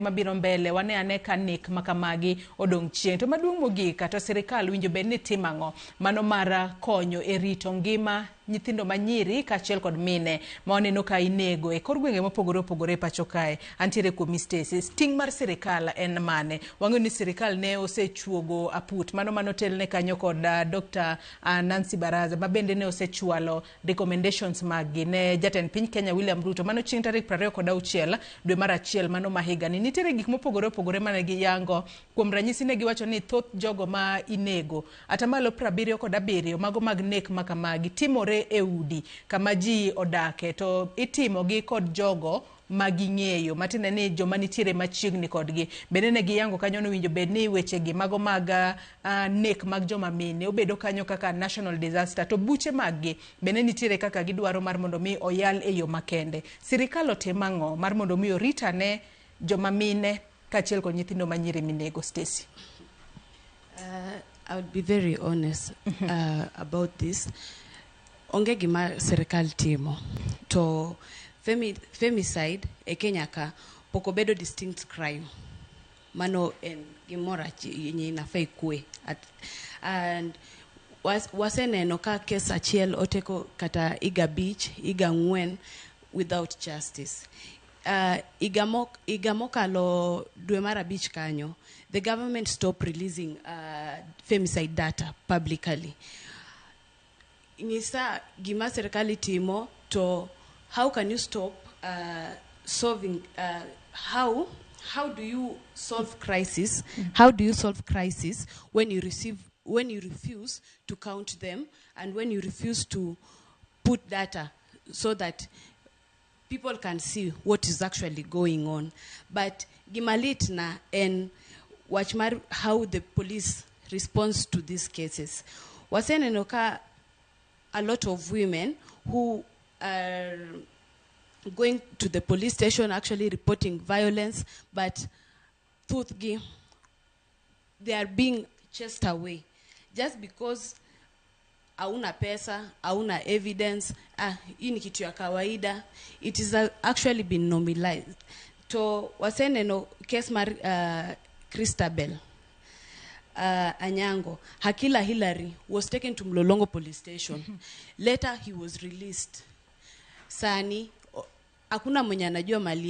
Mabiro mbele wane ane ka nek makamagi odong' chien. To maduong' mogik, kata sirikal winjo bed ni timo ang'o mano mar konyo e rito ngima nyithindo manyiri kaachiel kod mine ma waneno ka inego e kor gwenge mopogore opogore e pacho kae. Antiere kuomi, Stacy. Ting' mar sirikal en mane? Wang'eyo ni sirikal ne osechuogo aput mano manotelne kanyo kod Dr. Nancy Baraza, ma bende ne osechwalo recommendations mag-gi ne jatend piny Kenya William Ruto mano chieng' tarik 26 dwe mar achiel mano ma higani. Nitiere gik mopogore opogore mane giyango. Kuom ranyisi, ne giwacho ni thoth jogo ma inego, atamalo 77 mago mag nek makamagi, timore e udi kama ji odake, to itimogi kod jogo ma ging'eyo, matiende ni joma nitiere machiegni kodgi. Bende ne giyango kanyo ni owinjo bed ni wechegi mago mag nek mag joma mine obedo kanyo kaka national disaster, to buche mag-gi bende nitiere kaka gidwaro mar mondo mi oyal e yo makende. Sirikal otim ang'o mar mondo mi orit ane joma mine kaachiel kod nyithindo manyiri minego, Stacy? I would be very honest about this. Onge gima sirikal timo. To femicide e Kenya ka pok obedo distinct crime. Mano en gimoro yenye inafaa ikue. And waseneno ka kes achiel oteko kata higa 5, higa 4 without justice. Higa mokalo dwe mar abich kanyo, the government stopped releasing femicide data publicly. Nyisa gima serikali timo to how can you stop solving how do you solve crisis? How do you solve crisis when you refuse to count them and when you refuse to put data so that people can see what is actually going on? But gimalit na en wach mar how the police responds to these cases. Waseneno ka a lot of women who are going to the police station actually reporting violence, but thothgi, they are being chased away just because hauna pesa, hauna evidence. Ah, hii ni kitu ya kawaida. It is actually been normalized. To waseneno case mar Christabel Anyango. Hakila Hillary was taken to Mlolongo police station. Later he was released. Sani hakuna mwenye anajua mali.